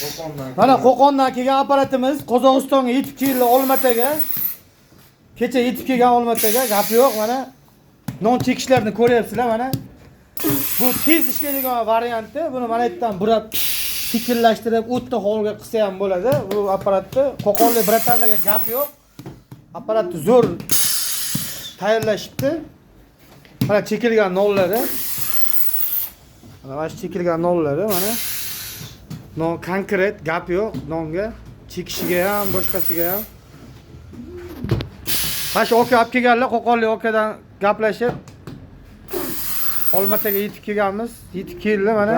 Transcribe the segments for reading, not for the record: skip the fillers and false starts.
Qo'qondan. Mana Qo'qondan kelgan apparatimiz Qozog'istonga yetib keldi, Olmataga. Kecha yetib kelgan Olmataga, gap yo'q mana. Non chekishlarni ko'ryapsizlar mana. Bu tez ishlaydigan varianti. Buni mana yerdan burab sekinlashtirib o'tta holga qilsa ham bo'ladi. Bu apparatni Qo'qonlik bratanlarga gap yo'q. Apparatni zo'r tayyorlashibdi. Mana chekilgan nonlari. Mana shu chekilgan nonlari mana. Non konkret gap yo'q nonga, chekishiga ham, boshqasiga ham. Mana shu aka olib kelganlar, Qo'qonlik akadan gaplashib Olmataga yetib kelganmiz. Yetib keldi mana.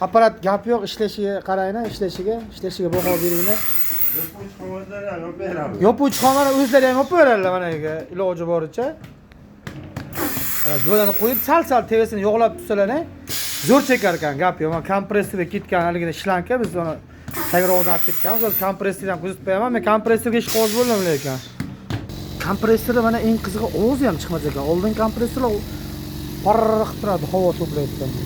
Apparat gap yo'q, ishlashiga qaranglar, ishlashiga baho beringlar. Yopuvchi ham yopib beramiz. Yopuvchi xonani o'zlari ham yopib beradilar mana yerga iloji boricha. Mana jo'lani qo'yib sal-sal tevasini yog'lab tutsalar, zo'r chekar ekan, gap yo'q. Mana kompressorga ketgan haligina shlanka, biz uni tagroqdan olib ketganmiz. Hozir kompressorni ham kuzatib qo'yaman. Men kompressorga ishqiboz bo'ldim lekin. Kompressorda mana eng qizig'i ovozi ham chiqmas ekan. Oldin kompressorlar parr qilib turadi havo to'playotganda.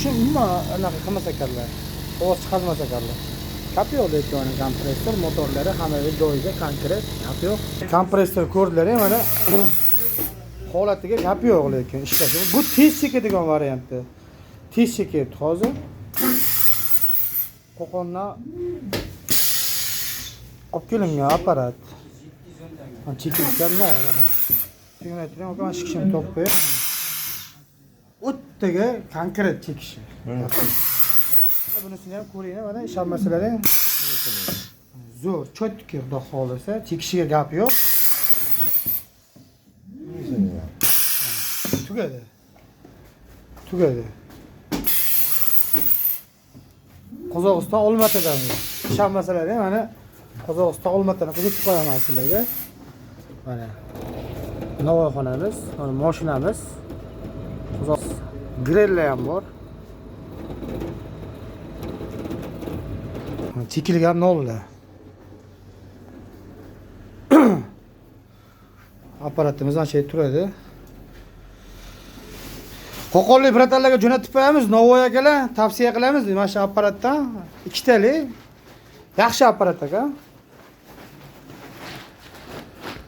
Shu umuman anaqa qilmas ekanlar. Ovoz chiqarmas ekanlar. Gap yo'q lekin mana kompressor, motorlari hamma joyida konkret, gap yo'q. Kompressor ko'rdilar mana holatiga gap yo'q lekin ishlashi. Bu tez chekadigan varianti. Tez chekyapti hozir. Qo'qondan olib kelingan apparat. Mana chekilgan mana. Tegmay turing, aka, mana shu kishini topib qo'ying. O'ttaga konkret chekishi. Bunisini ham ko'ringlar, mana ishonmasalaring. Zo'r, cho'tki, xudo xohlasa, chekishiga gap yo'q. Tugadi. Tugadi. Qozog'iston Olmatadamiz. Ishonmasalaring mana Qozog'iston Olmatani kuzatib qo'yaman sizlarga. Mana Navoiyxonamiz, mana mashinamiz. Qozog'iston grella ham bor. Chekilgan nollar. Apparatimiz mana shu yerda turadi. Qo'qonlik bratanlarga jo'natib qo'yamiz, Navoiy akalar, tavsiya qilamiz mana shu apparatdan ikkitalik. Yaxshi apparat aka.